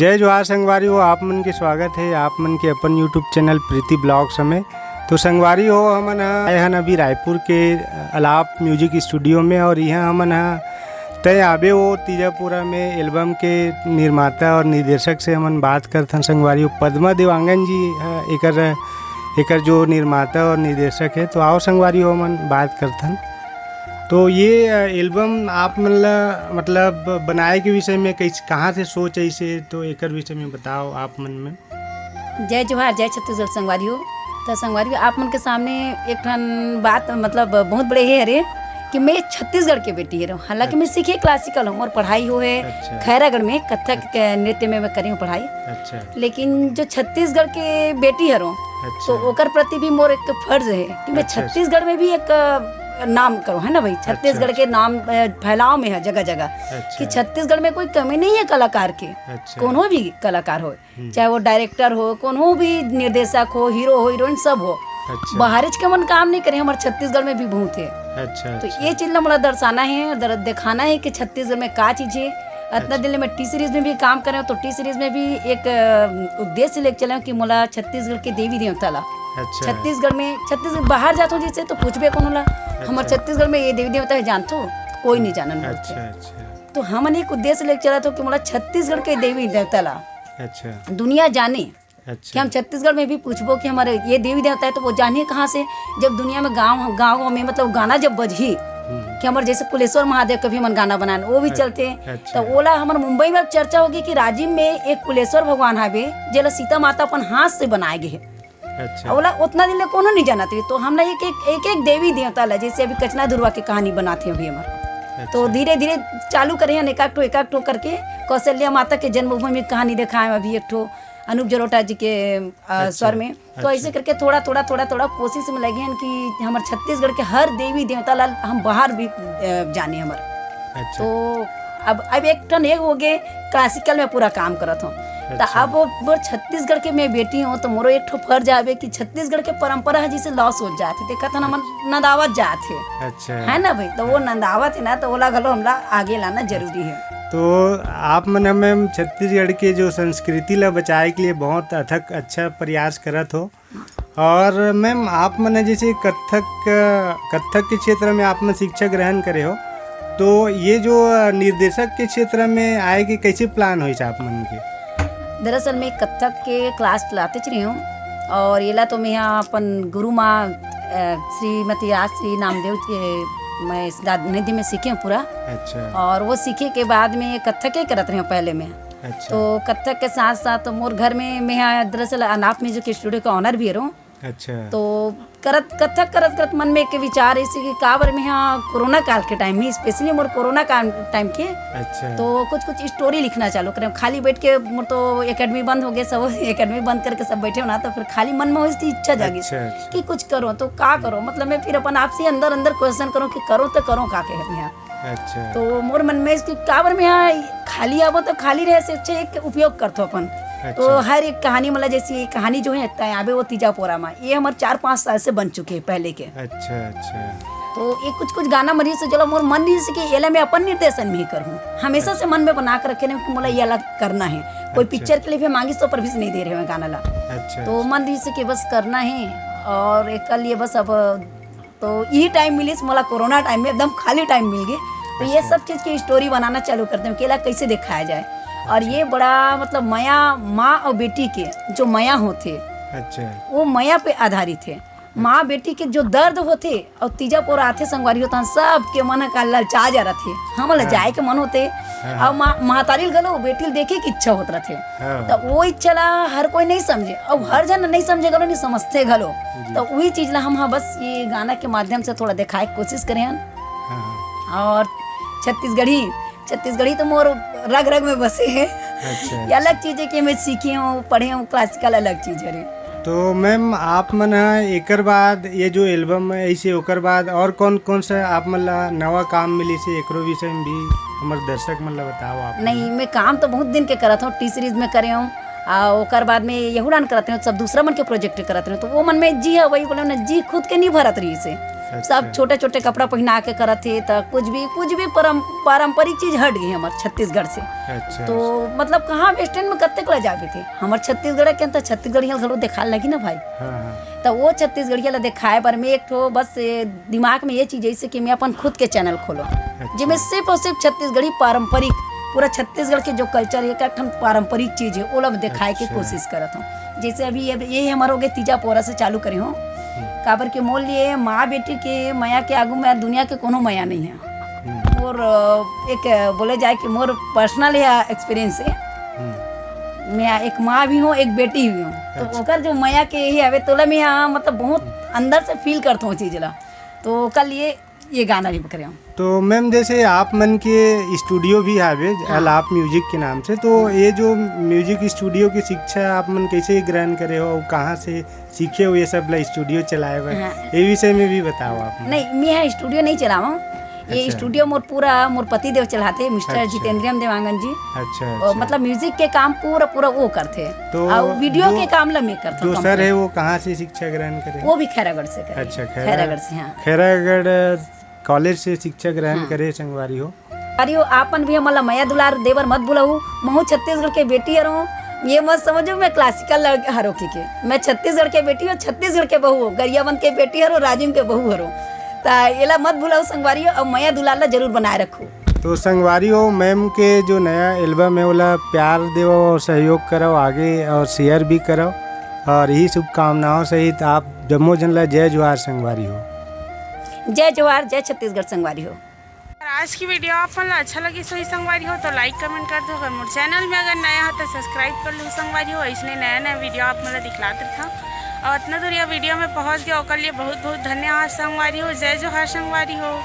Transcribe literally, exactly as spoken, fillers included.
जय जोहार संगवारी हो, आप मन के स्वागत है आप मन के अपन YouTube चैनल प्रीति ब्लॉग्स में। तो संगवारी हो, हमन ह आए हन अभी रायपुर के अलाप म्यूजिक स्टूडियो में, और यहाँ हमन ह तय आबे वो तीजापुरा में एल्बम के निर्माता और निर्देशक से हमन बात करथन। संगवारी हो, पद्मा देवांगन जी ह एकर, एकर जो निर्माता और निर्देशक है, तो आओ संगवारी हो, हमन बात करथन। तो ये, अ, एल्बम आप मन ला, मतलब, बनाए के विषय में कैस-, कहाँ से सोच आइसे, तो एकर विषय में बताओ आप मन में। जय जोहार, जय छत्तीसगढ़ संगवारी हो। तो संगवारी हो, आप मन के सामने एक ठन बात, मतलब, बहुत बड़े हे हरे कि मैं छत्तीसगढ़ के बेटी हरव। हालांकि मैं अच्छा। सीखे क्लासिकल हूँ और पढ़ाई हो है अच्छा। खैरागढ़ में कत्थक अच्छा। के नृत्य में मैं करी हूँ पढ़ाई। अच्छा। लेकिन जो छत्तीसगढ़ के बेटी हरव, अच्छा। तो ओकर प्रति भी मोर एक फर्ज है कि मैं अच्छा, अच्छा। छत्तीसगढ़ में भी एक, अ, नाम करूँ, है ना भाई? अच्छा, छत्तीसगढ़ के अच्छा। नाम, अ, फैलाव में है जगह जगह अच्छा। कि छत्तीसगढ़ में कोई कमी नहीं है कलाकार के, अच्छा। कोनो भी कलाकार हो, हम्म। चाहे वो डायरेक्टर हो, कोनो भी निर्देशक हो, हीरो हो, हीरोइन सब हो, अच्छा। बाहर के मन काम नहीं करे, हमारे छत्तीसगढ़ में भी बहुत है। अच्छा, तो अच्छा। ये चीज ला मोला दर्शाना है, दर-, दिखाना है कि छत्तीसगढ़ में का चीज है। इतना अच्छा। दिन ले मैं टी सीरीज में भी काम करे हूँ, तो टी सीरीज में भी एक, अ, उद्देश्य लेके चले हूँ कि मोला छत्तीसगढ़ के देवी देवता ला, अच्छा। छत्तीसगढ़ में, छत्तीसगढ़ बाहर जात हो जैसे तो पूछबे कोनो ला, अच्छा। हमारे छत्तीसगढ़ में ये देवी देवता है जानत हो, कोई नहीं जानन बोलते। अच्छा, अच्छा। तो हमन एक उद्देश्य लेके चलत हो कि मोला छत्तीसगढ़ के देवी देवता ला अच्छा। दुनिया जाने। अच्छा। कि हम छत्तीसगढ़ में भी पूछबो कि हमारे ये देवी देवता है, तो वो जानिए कहाँ से, जब दुनिया में गांव, गांव में, मतलब, गाना जब बजही हम्म। कि हमारे जैसे कुलेश्वर महादेव के भी हमन गाना बनान, वो भी अच्छा, चलते। अच्छा। तो ओला हमर मुंबई में अब चर्चा होगी कि राजिम में एक कुलेश्वर भगवान हावे, जेला सीता माता अपन हाथ से बनाए गए है। अच्छा। ओला उतना दिन ले कोनो नहीं जानत रही, तो हमला एक, एक, एक, एक देवी देवता ला, जैसे अभी कचना धुरवा के कहानी बनाते हैं अभी हमर। अच्छा। तो धीरे धीरे चालू करे हैं, एक, एक ठो, एक, एक ठो करके कौशल्या माता के जन्मभूमि की कहानी दिखाए हैं अभी एक ठो अनूप जलोटा जी के, अ, अच्छा, स्वर में। तो अच्छा। ऐसे करके थोड़ा, थोड़ा, थोड़ा, थोड़ा कोशिश में लगे हैं कि हमर छत्तीसगढ़ के हर देवी देवता ला हम बाहर भी, अ, जाने हमर। अच्छा। तो अब, अब एक ठन एक हो गए, क्लासिकल में पूरा काम करत हूँ। तो अच्छा। अब वो, वो छत्तीसगढ़ के मैं बेटी हूँ, तो मोरो एक ठो फर्ज आवे कि छत्तीसगढ़ के परंपरा है, जिसे लॉस हो जात है, देखत हन हमन नंदावत जात है। अच्छा। है ना भाई? तो वो नंदावत है ना, तो ओला घलो हमला आगे लाना जरूरी है। तो आप मन हमें छत्तीसगढ़ के जो संस्कृति ला बचाए के लिए बहुत अथक अच्छा प्रयास करत हो। और मैम, आप मन जैसे कथक, कथक के क्षेत्र में आप मन शिक्षा ग्रहण करे हो, तो ये जो निर्देशक के क्षेत्र में आए के कैसे प्लान होइस आप मन के? दरअसल मैं कथक के क्लास चलाते रही हूँ और येला तो मैं यहाँ अपन गुरु माँ, अ, श्रीमती राजश्री नामदेव के मैं सानिध्य में सीखे हूँ पूरा। अच्छा। और वो सीखे के बाद में ये कथक ही करत रही हूँ पहले मैं। अच्छा। तो कथक के साथ साथ तो मोर घर में मैं यहाँ दरअसल अनाप म्यूजिक स्टूडियो का ऑनर भी रहूँ। अच्छा। तो करत, कथक करत करत मन में एक विचार ऐसे कि काबर में यहाँ कोरोना काल के टाइम में, स्पेशली मोर कोरोना काल टाइम के, अच्छा। तो कुछ कुछ स्टोरी लिखना चालू करें। खाली बैठ के मोर तो एकेडमी बंद हो गए, सब एकेडमी बंद करके सब बैठे हो ना, तो फिर खाली मन में वैसी इच्छा जागी अच्छा, अच्छा। कि कुछ करो तो का करो, मतलब मैं फिर अपन आप से अंदर अंदर क्वेश्चन करूँ कि करो तो करो का के यहाँ। अच्छा। तो मोर मन में इसकी काबर में यहाँ खाली आबो तो खाली रहे से अच्छा एक उपयोग करथो अपन। अच्छा। तो हर एक कहानी, मतलब जैसे ये कहानी जो है, तय आबे वो तीजा पोरा मा, ये हमारे चार पाँच साल से बन चुके हैं पहले के। अच्छा, अच्छा। तो ये कुछ कुछ गाना मरिए से चलो मोर मन नहीं से कि एला मैं अपन निर्देशन में ही करूँ। हमेशा से मन में बना के रखे नहीं कि मोला ये अलग करना है। कोई अच्छा। पिक्चर के लिए भी मांगिस तो पर भी नहीं दे रहे हैं गाना ला। अच्छा, तो अच्छा। मन नहीं से कि बस करना है और एक कल ये बस अब तो यही टाइम मिलिस मोला कोरोना टाइम में, एकदम खाली टाइम मिल गए। तो ये अच्छा। सब चीज़ की स्टोरी बनाना चालू करते हैं कि एला कैसे दिखाया जाए। और अच्छा। ये बड़ा, मतलब, मया, माँ और बेटी के जो मया होते, अच्छा। वो मया पे आधारित है। माँ बेटी के जो दर्द होते और तीजा पोरा आथे संगवारी होता, सबके मन का ललचा जा रहे थे। हम हाँ। लजाए के मन होते। हाँ, और हाँ। माँ, महतारी घलो बेटी ल देखे की इच्छा होत रथे। हाँ। तो वो इच्छा ला हर कोई नहीं समझे, और हर जन नहीं समझे घलो, नहीं समझते घलो। जी। तो वही चीज ला हम, हाँ, बस ये गाना के माध्यम से थोड़ा दिखाए के कोशिश करे हन। हाँ। और छत्तीसगढ़ी, छत्तीसगढ़ी तो मोर रग रग में बसे है। अच्छा, ये अच्छा। अलग चीज है कि मैं सीखे हूँ, पढ़े हूँ, क्लासिकल अलग चीज है रे। तो मैम, आप मन ह एकर बाद ये जो एल्बम है, ऐसे ओकर बाद और कौन कौन सा आप मन ला नवा काम मिली से, एकरो विषय में भी हमर दर्शक मन ला बताओ आप। नहीं, मैं काम तो बहुत दिन के करत हूँ, टी सीरीज में करे हूँ, आ ओकर बाद में यहू डान करत हूँ, सब दूसरा मन के प्रोजेक्ट करत हूँ, तो वो मन में जी है, वही बोले ना, जी खुद के नहीं भरत रही से। अच्छा। सब छोटे-छोटे कपड़ा पहिना के करत हे, त कुछ भी, कुछ भी परम-, पारंपरिक चीज हट गई हमर छत्तीसगढ़ से। अच्छा, तो अच्छा। मतलब कहाँ वेस्टर्न में कतेक ला जाबे थे? हमर छत्तीसगढ़ के त छत्तीसगढ़िया घलो देखाए लगी ना भाई। हाँ, हाँ। त वो छत्तीसगढ़िया ला देखाए बर में एक ठो बस ये दिमाग में ये चीज जैसे कि मैं अपन खुद के चैनल खोलो, अच्छा। जेमे सिर्फ और सिर्फ छत्तीसगढ़ी पारंपरिक, पूरा छत्तीसगढ़ के जो कल्चर है, एक ठन पारंपरिक चीज है, ओला देखाए के अच्छा। कोशिश करत हूँ। जैसे अभी, अभी ये हमर हो गए तीजा पोरा से चालू करे हूँ। हम्म। काबर के मोर लिए माँ बेटी के मया के आगू में दुनिया के कोनो मया नहीं है। हम्म। मोर, अ, एक, अ, बोले जाए कि मोर पर्सनल या एक्सपीरियंस है। हम्म। मैं एक माँ भी हूँ, एक बेटी भी हूँ। तो अच्छा। ओकर जो मया के यही हवे, तोला मैं यहाँ मतलब बहुत हम्म। अंदर से फील करता हूँ चीज ला। तो ओकर लिए ये गाना भी करे हूँ। तो मैम, जैसे आप मन के स्टूडियो भी हावे, हाँ। अलाप म्यूजिक के नाम से, तो ये जो म्यूजिक स्टूडियो की शिक्षा आप मन कैसे ग्रहण करे हो, कहाँ से सीखे हो ये सब ला स्टूडियो चलाए बर, हाँ। ये विषय में भी बताओ आप मन। नहीं, मैं यहाँ स्टूडियो नहीं चलावा। ये अच्छा। स्टूडियो मोर पूरा मोर पति देव चलाते, मिस्टर अच्छा। जितेंद्रियम देवांगन जी। अच्छा, और अच्छा। मतलब म्यूजिक के काम पूरा, पूरा वो करते। तो और वीडियो जो, के काम ला मैं करता हूँ जो सर complete। है, वो कहाँ से शिक्षा ग्रहण करे? वो भी खैरागढ़ से करे। अच्छा, खैरा-, खैरागढ़ से, हाँ। खैरागढ़ कॉलेज से शिक्षा ग्रहण हाँ। करे संगवारी हो। अरे, वो आपन भी हमन ला मया दुलार देबर मत बुलाऊ। महू छत्तीसगढ़ के बेटी हरो। ये मत समझो मैं क्लासिकल लड़-, हरो की के। मैं छत्तीसगढ़ के बेटी हूँ, छत्तीसगढ़ के बहू हो। गरियाबंद के बेटी हरो, राजिम के बहू हरो। त एला मत भुलाऊ संगवारी हो, और मया दुलार ला जरूर बनाए रखो। तो संगवारी हो, मैम के जो नया एल्बम है, ओला प्यार देवो और सहयोग करो आगे, और शेयर भी करो, और यही शुभकामनाओं सहित आप जम्मो जन ला जय जोहार संगवारी हो। जय जोहार, जय छत्तीसगढ़ संगवारी हो। और आज की वीडियो आप मन ला अच्छा लगी सही संगवारी हो तो लाइक कमेंट कर दो। अगर मोर चैनल में अगर नया हो तो सब्सक्राइब कर लो संगवारी हो, इसने नया नया वीडियो आप मन ला दिखलात रहा। और इतना दूर यह वीडियो में पहुँच गया, ओकर लिए बहुत बहुत धन्यवाद संगवारी हो। जय जोहार संगवारी हो।